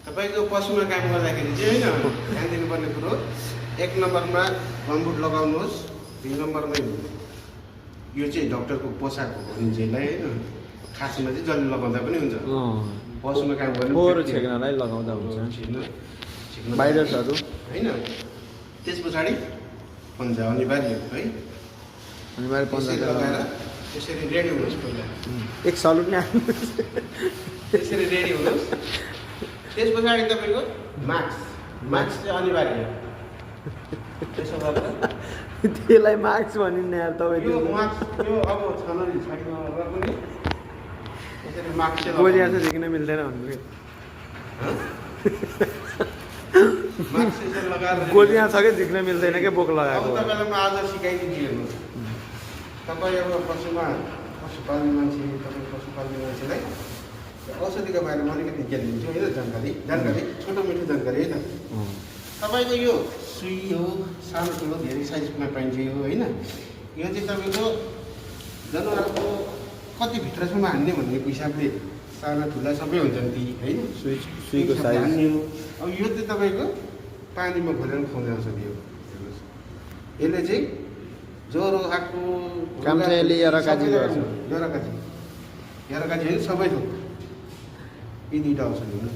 तपाईँको पशुमा काम गर्दाखेरि चाहिँ होइन ध्यान दिनुपर्ने कुरो 1 नम्बरमा गमबुट लगाउनुहोस्, 2 नम्बरमा यो चाहिँ डक्टरको पोसाक हो मान्छेलाई होइन, खासमा चाहिँ जसले लगाउँदा पनि हुन्छ। पशुमा काम गर्ने फोहोर छेक्नलाई लगाउँदा हुन्छ भाइरसहरू होइन। त्यस पछाडि पन्जा अनिवार्य है, अनिवार्य पन्जा लगाएर त्यसरी रेडी हुनुहोस्। पहिला एक सलुट नै त्यसरी रेडी हुनुहोस्। त्यस पछाडि तपाईँको मास्क चाहिँ अनिवार्य। त्यसो गरेर त्यसलाई मास्क भनिन्न यार तपाईँ। यो मास्क यो अब छनरी छैन र पनि यसरी मास्क चाहिँ गोलिया चाहिँ झिक्न मिल्दैन भन्नु मास्क चाहिँ लगाएर गोलिया छ कि झिक्न मिल्दैन कि बोक अब लगाएको। तपाईँलाई म आज सिकाइदिन्छु हेर्नुहोस्। तपाईँ अब पशुपाल्ने मान्छे, तपाईँ पशुपाल्ने मान्छेलाई औषधिको बारेमा अलिकति ज्ञान दिन्छु होइन, जानकारी छोटो मिठो जानकारी होइन। तपाईँको यो सुई हो, सानो ठुलो धेरै साइजमा पाइन्छ यो होइन। यो चाहिँ तपाईँको जनावरको कति भित्रसम्म हान्ने भन्ने हिसाबले साना ठुला सबै हुन्छन् ती होइन। सुईको साइज हान्ने हो। अब यो चाहिँ तपाईँको पानीमा घोलेर खुवाउने औषधि हो। हेर्नुहोस्, यसले चाहिँ ज्वरो आएको काम चाहिँ यसले यरकाजी गर्छ। यरकाजी होइन, सबै थोक यी दुईवटा औषधि हुन्।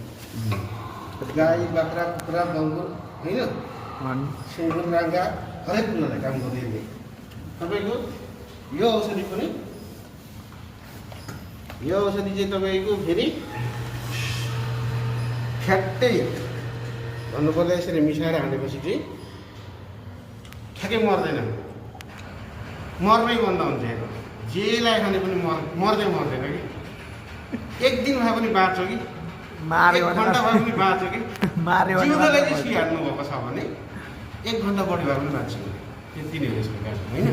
गाई बाख्रा कुखुरा बङ्गुर होइन, सुँगुर राङ्गा हरेक कुरालाई काम गर्दै तपाईँको यो औषधि पनि, यो औषधि चाहिँ तपाईँको फेरि ठ्याक्कै भन्नुपर्दा यसरी मिसाएर हालेपछि चाहिँ ठ्याक्कै मर्दैन, मर्नै बन्द हुन्छ। हेर्नु जेलाई खाने पनि मर्दैन कि, एक दिन भए पनि बाँच्छ कि, मार्यो 1 घन्टा भए पनि बाँच्छ कि। मार्यो जिउलाई चाहिँ सुइहाल्नु भएको छ भने 1 घन्टा बढी भए पनि बाँच्छ। त्यति नै हो यसको काम होइन,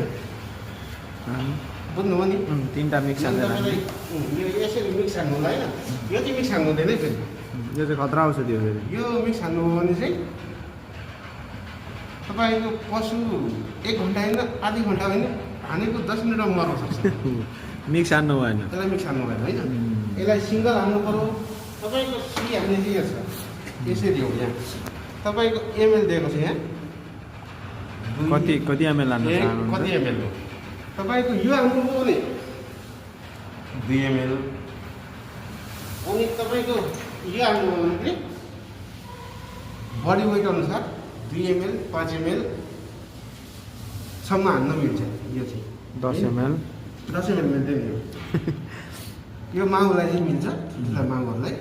बुझ्नुभयो नि। 3टा मिक्स हालेर यो यसरी मिक्स हान्नु होला होइन, यो चाहिँ मिक्स हान्नु हुँदैन फेरि। यो चाहिँ खतरा औषधि हो फेरि। यो मिक्स हान्नु हो भने चाहिँ तपाईँको पशु 1 घन्टा होइन, आधी घन्टा होइन, हानेको 10 मिनटमा मर्न सक्छ। मिक्स हान्नु भएन। यसलाई मिक्स हान्नु भएन होइन, यसलाई सिङ्गल हान्नु पऱ्यो। तपाईँको सुई हान्ने चाहिँ यहाँ छ, यसरी हो। यहाँ तपाईँको एमएल दिएको छ, यहाँ कति एमएल हान्नु चाहनुहुन्छ? कति एमएल हो तपाईँको यो हान्नुभयो भने 2 एमएल, अनि तपाईँको यो हान्नुभयो भने पनि बडी वेट अनुसार 2 एमएल 5 एमएल सम्म हान्न मिल्छ। यो चाहिँ 10 एमएल 10 एमएल मिल्दैन यो। यो माउलाई चाहिँ मिल्छ, ठुला माउहरूलाई